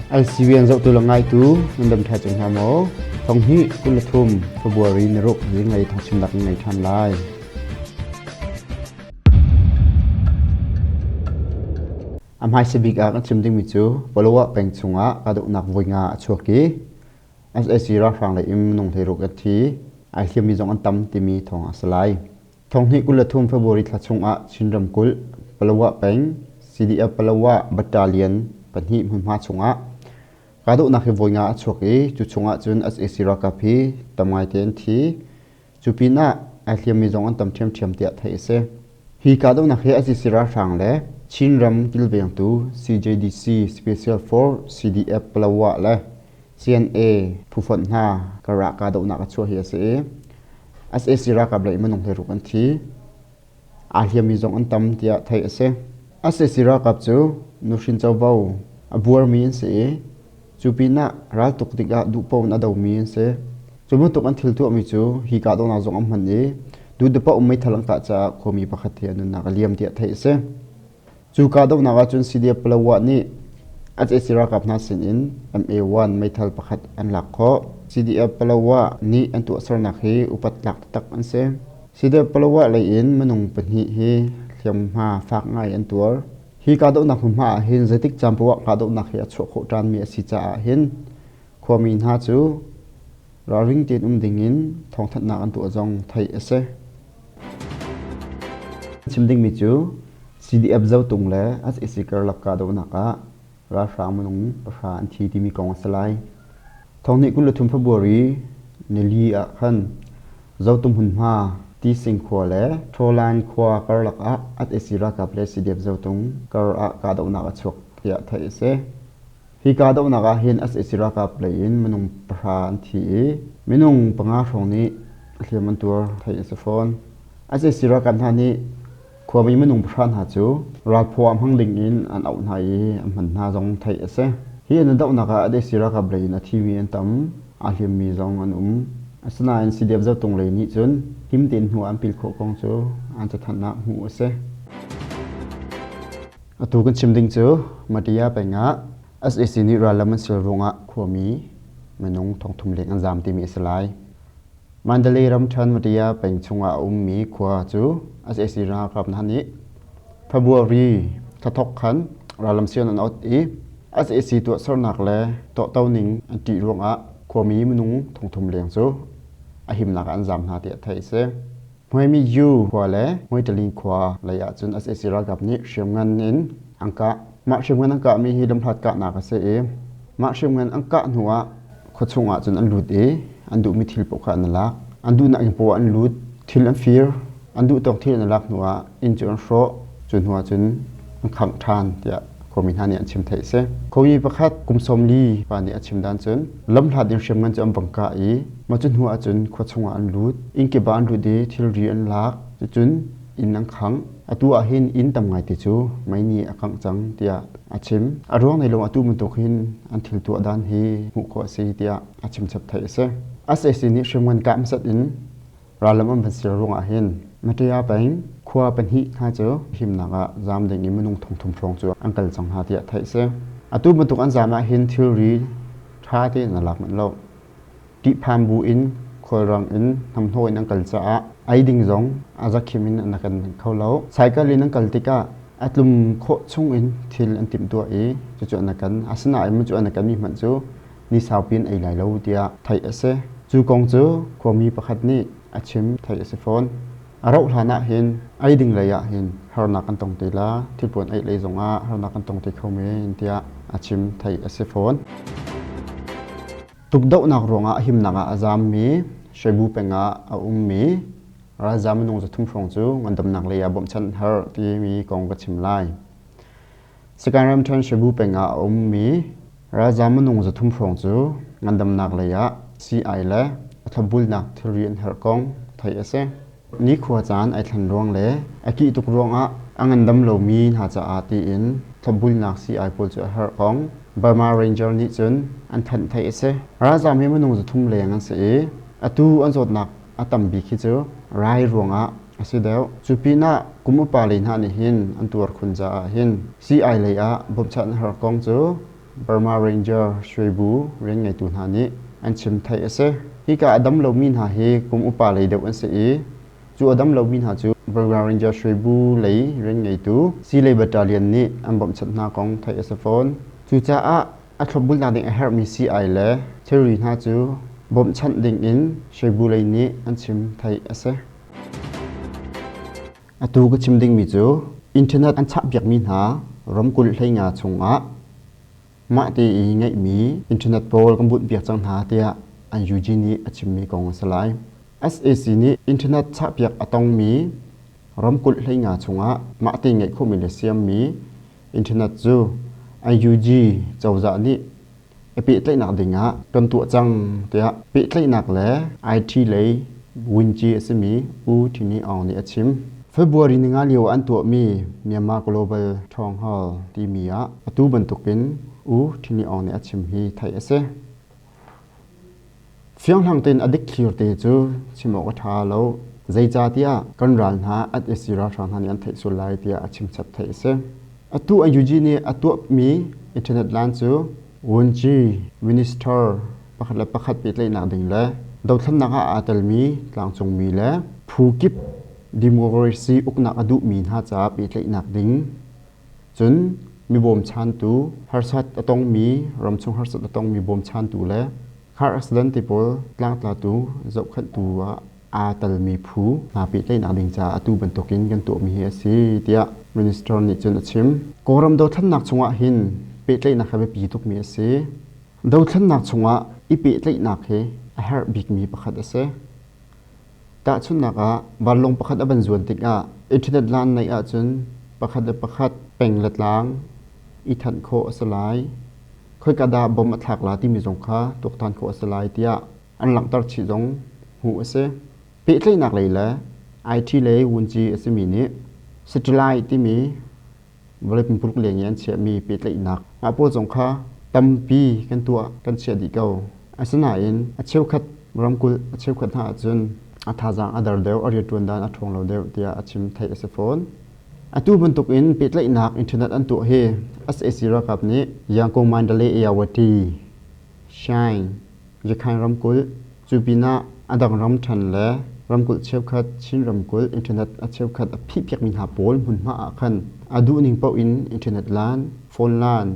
LCBN zohtu le ngaitu nan dam ṭha cio hna maw? Thonghnih 23 February ni ruk zinglei thawngchimnak in ngei ṭhan lai. A hmaisa bik ah kan chim dingmi cu Palawa peng chungah kahdohnak voi nga a chuak i SAC ralhrang lei in minung 16 an thi. Ai hliammi zong an tam timi thawng a si lai. Thonghnih 23 February thla chungah Chin ramkulh Palawa peng CDF Palawa Battalion pahnih hmunhma chungah kahdohnak hi voi nga a chuak i cu chungah cun SAC ralkap hi tam ngaite an thi. Cu pinah ai hliammi zong an tam ṭhiamṭhiam tiah theih a si. Hi kahdohnak hi SAC ralhrang le Chinram kilvengtu CJDC Special Force CDF Palawa le CNA phufonh hna karah kahdohnak a chuah hi a si i SAC ralkap lei minung 16 an thi. Aa hliammi zong an tam tiah theih a si. SAC ralkap cu nuhrin covo a buarmi an si i cu pinah raltuk tikah duhpaoh in a domi an si. Cu bantuk an thil tuahmi cu hi kahdohnak zong an hman i duhdapaoh um meithal an kah caah khuami pakhat hi a nunnak a liam tiah theih a si. Cu kahdohnak ahcun CDF Palawa nih SAC ralkap hna sinin MA-1 meithal pakhat an lak khawh. CDF Palawa nih an tuahsernak hi upat tlak taktak an si. CDF Palawa lei in minung pahnih hi hliamhma fak ngai an tuar. Hi kahdohnak hmunhma ah hin zeitik caan poah kahdohnak hi a chuah khawh ṭhanmi a si caah hin khuami hna cu ralring tein um dingin thawngthanhnak an tuah zong theih a si. Chim dingmi cu CDF Zotung le SAC karlak kahdohnak ah ralhrang minung pahra an thi timi kong a si lai. Thonghnih 23 February nili ah khan Zotung hmunhma Tising khua le Tholan khua karlak ah SAC ralkap le CDF Zotung kar ah kahdohnak a chuak tiah theih a si. Hi kahdohnak ah hin SAC ralkap lei in minung pahra an thi i minung panga hrawng nih hliam an tuar theih a si fawn. SAC ralkap hna nih khuami minung pahra hna cu ralphaw ah hmang ding in an auh hna i an hman hna zong theih a si. Hi an i dohnak ah SAC ralkap lei in a thimi an tam, aa hliammi zong an um. Asinain CDF Zotung lei nih cun him tein hnu an pil khawh kong cu an cathanh ah hmuh a si. Atu kan chim ding cu Matia peng ah SAC nih rallam an sil ruangah khuami minung thongthum leng an zaam timi a si lai. Mandalay ramṭhen Matia peng chungah a ummi khua cu SAC ralkap hna nih February thla thawk khan rallam sian an ot i SAC tuahsernak le tuahto ning an ṭih ruangah khuami minung thongthum leng cu a himnak ah an zaam hna tiah theih a si. Hmuaimi Yu khua le Hmuaitaling khua lei ahcun SAC ralkap nih hriamngan in an kah. Mah hriamngan an kahmi hi lamhlat kahnak a si i mah hriamngan an kah hnu ah khuachung ahcun an lut i an duhmi thil paoh kha an i lak. An duhnak inn paoh ah an lut, thil an fir, an duh tawk thil an i lak hnu ah inn cu an hrawh. Cu hnu ahcun an khangh ṭhan tiah khuami hna nih an chim theih a si. Khuami pakhat kum 40 pa nih a chim dan cun lamhlat in hriamngan cu an vang kah i mah cu hnu ahcun khua chungah an lut. Inn kip ah an lut i thilri an lak. Cucun inn an khangh. Atu ah hin inn tam ngaite cu mei nih a kangh cang tiah a chim. A ruang nei lo atu bantuk hin an thil tuah dan hi hmuh khawh a si tiah a chim chap theih a si. SAC nih hriamngan kah hmasat in Rallam an van ser ruangah hin Maṭia peng khua pahnih hna cu himnak ah zaam ding in minung thongthum hrawng cu an kal cang hna tiah theih a si. Atu bantuk an zaam ah hin thilri ṭha tein an lak manh lo. Ṭihphan bu in khualrang in hnamhnawh in an kal caah ei ding zong a zakhim in an kan kho lo. Cycle in an kal tikah a tlum khawh chung in thil an timhtuah i cucu an kan. Asinain cu an kan mi hmanh cu ni saupi an ei lai lo tiah theih a si. Cu kong cu khuami pakhat nih a chim theih a si fawn. A rauh hlan ah hin ei ding lei ah hin harnak kan tong te la, thilpuan eih lei zongah harnak kan tong te kho men tiah a chim theih a si fawn. Tukdohnak ruangah himnak ah a zaammi Shwebu peng ah a ummi ralzaam minung 300 hrawng cu ngandamnak lei ah bawmhchanh an har timi kong ka chim lai. Sagaing ramṭhen Shwebu peng ah a ummi Ralzaam minung 300 hrawng cu ngandamnak lei ah sii-ai le a thlopbulnak thilri an herh kong theih a si. Nikhua caan ai thlen ruang le a kih tuk ruangah a ngandam lomi hna caah tiin thlopbulnak sii-ai pawl cu a herh kong Burma Ranger nih cun an thanh theih a si. Ralzaam hi minung 300 leng an si i atu an zawtnak a tam bik hi cu rai ruangah a si deuh. Cu pinah kum upa lei hna nih hin an tuar khun caah hin sii-ai lei ah bawmhchanh a har kong cu Burma Ranger Shwebu rianngeitu hna nih an chim theih a si. Hika a dam lomi hna hi kum upa lei deuh an si i cu a dam lomi hna cu Burma Ranger Shwebu lei rianngeitu Silei Battalion nih an bawmhchanh hna kong theih a si fawn. Cucaah a thlopbulnak ding a herhmi sii-ai le thilri hna cu bawmhchanh ding in Shwebu lei nih an chim theih a si. Atu ka chim dingmi cu internet an chahpiakmi hna ramkulh 15 chungah mahte i ngeihmi internet pawl kan bunhpiak cang hna tiah an UG nih a chimmi kong a si lai. SAC nih internet chahpiak a tongmi ramkulh 15 chungah mahte ngeih khawhmi le siammi internet cu UG cozah nih a pehtlaihnak dingah kan tuah cang tiah pehtlaihnak le IT lei Wunci a simi U Thini Aung nih a chim. February ninga lio an tuahmi Myanmar Global Town Hall timi ah atu bantukin U Thini Aung nih a chim hi theih a si. Fianghlang tein a dikthlir te cu chim awk a ṭha lo. Zeicahtiah kan ral hna at i ralhrang hna nih an theih sual lai tiah a chimchap theih a si. Atu an UG nih a tuahmi internet lan cu Wunci minister pakhat le pakhat pehtlaihnak ding le dothlennak ah aa telmi tlangcungmi le phu kip democracy uknak a duhmi hna caah pehtlaihnak ding cun mi bawmchantu harsat a tongmi ramchung harsat a tongmi bawmchantu le car accident ti pawl tlangtlatu zohkhenhtu ah aa telmi phu hna pehtlaihnak ding caah atu bantukin kan tuahmi hi a si tiah minister nih cun a chim. Kawlram dothlennak chungah hin pehtlaihnak hi a biapi tukmi a si. Dothlennak chungah i pehtlaihnak hi a herh bikmi pakhat a si. Tahchunhnak ah vanlawng pakhat a van zuan tikah internet lan neih ahcun pakhat le pakhat peng le tlang i thanh khawh a si lai. Khoika dah bom a thlak la timi zong kha tuaktan khawh a si lai tiah an langhter chih zong hmuh a si. Pehtlaihnak lei le IT lei vunci a simi nih satellite timi vawlei pumpuluk leng i an chiahmi pehtlaihnak mah pawl zong kha tampi kan tuah kan chiah dih ko. Asinain a cheukhat ramkulh a cheukhat hna ahcun a thazaang a der deuh, a rianṭuan dan a ṭhawng lo deuh tiah a chim theih a si fawn. Atu bantuk in pehtlaihnak internet an tuah hi sac ralkap nih Yangon Mandalay Ayawati Shine Rakhine ramkulh, cu pinah a dang ramṭhen le ramkulh cheukhat Chin ramkulh internet a cheukhat a phihpiakmi hna pawl hmunhma ah khan a duhning paoh in internet lan, phone lan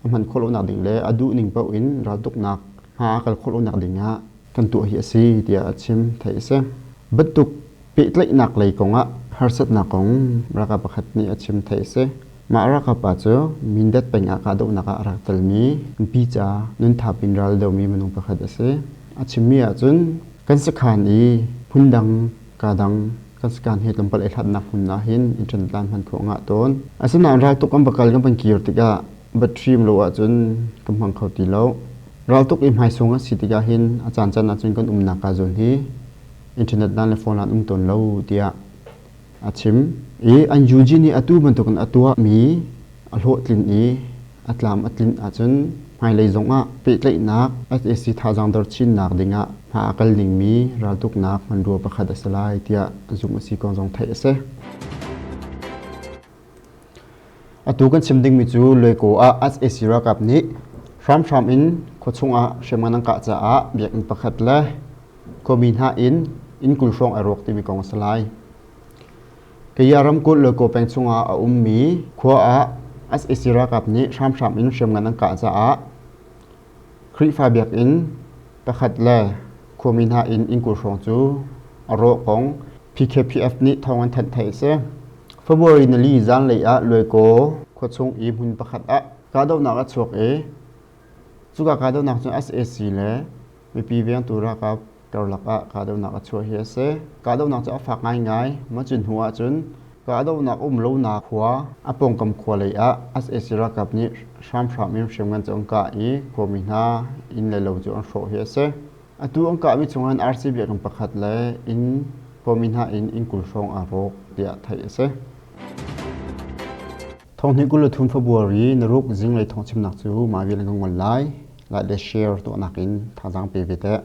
a hman khawh lonak ding le a duhning paoh in raltuknak hma a kal khawh lonak ding ah kan tuah hi a si tiah a chim theih a si. Bantuk pehtlaihnak lei kongah harsatnak kong ralkap pakhat nih a chim theih a si. Mah ralkap pa cu Mindat peng ah kahdohnak ah a rak telmi nupi ca nunthap in ral domi minung pakhat a si. A chimmi ahcun kan sakhan i hmundang kadang kan sakhan he tlawmpal i hlatnak hmun ah hin internet line hman khawh ngah tawn. Asinain raltuk kan va kal kan van kir tikah battery um lo ahcun kan hmang kho ti lo. Raltuk i hmaisung a si tikah hin a caancaan ahcun kan umnak kaa zawn hi internet lan le phone lan um tawn lo tiah a chim. I an UG nih atu bantukin a tuahmi a hlawhtlin i a tlam a tlinh ahcun hmailei zongah pehtlaihnak SAC thazaang dor chinnak dingah hma a kal dingmi raltuknak hmanrua pakhat a si lai tiah zumh a si kong zong theih a si. Atu kan chim dingmi cu Luaikaw ah SAC ralkap nih hramhram in khuachung ah hriamngan an kah caah biakinn pakhat le khuami hna inn inn 20 hrawng ai rawk timi kong a si lai. Kaya ramkulh Luaikaw peng chungah a ummi khua ah SAC ralkap nih hramhram in hriamngan an kah caah Khrihfa biakinn pakhat le khuami hna inn inn 20 hrawng cu a rawh kong PKPF nih thawng an thanh theih a si. February nili zanlei ah Luaikaw khuachung i hmun pakhat ah kahdohnak a chuak i cuka kahdohnak cu sac le mipi vengtu ralkap karlak ah kahdohnak a chuah hi a si. Kahdohnak cu a fak ngaingai. Mah cu hnu ahcun kahdohnak um lonak khua a pawngkam khua lei ah sac ralkap nih hramhram in hriamngan cu an kah i khuami hna inn le lo cu an hrawh hi a si. Atu an kahmi chungah RC biakinn pakhat le inn khuami hna inn inn 20 hrawng aa rawk tiah theih a si. Thonghnih 23 February naruk zinglei thawngchimnak cu mah vial in ka ngol lai. Like le share tuahnak in thazaang pe ve teh.